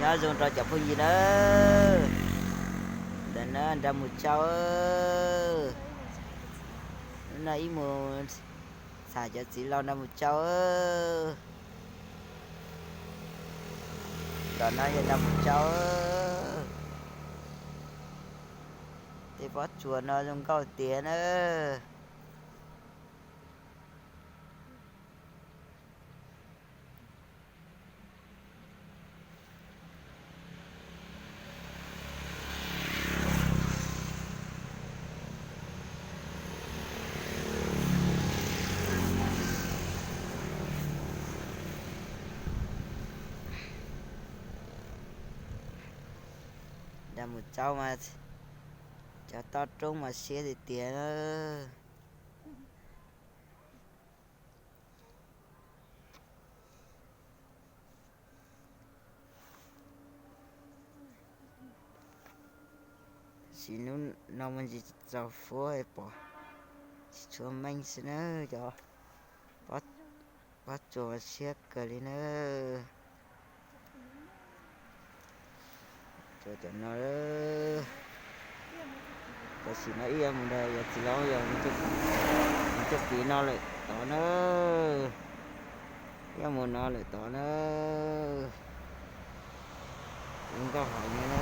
Nyob zoo rau cov phooj ywg na, ntawm no nrog mus tsau, hnub no wb mus txham cov txiv laus nrog mus tsau. Tom no yog nrog mus tsau. Tej pob tsuas no zoo nkauj tiag na. Nrog mus tsau mas cov toj roob mas siab tiag tiag. Tab sis hnub no muaj ntsis txaus fuab pom tsis tshua meej xwb na. Cov pob tsuas mas siab kawg li na. Cov no, tam sim no ib yam mus ntawm yog txiv laus yog mus coj pim no lawm tod na. Ib yam mus no lawm tod na. Zoo nkauj heev li na.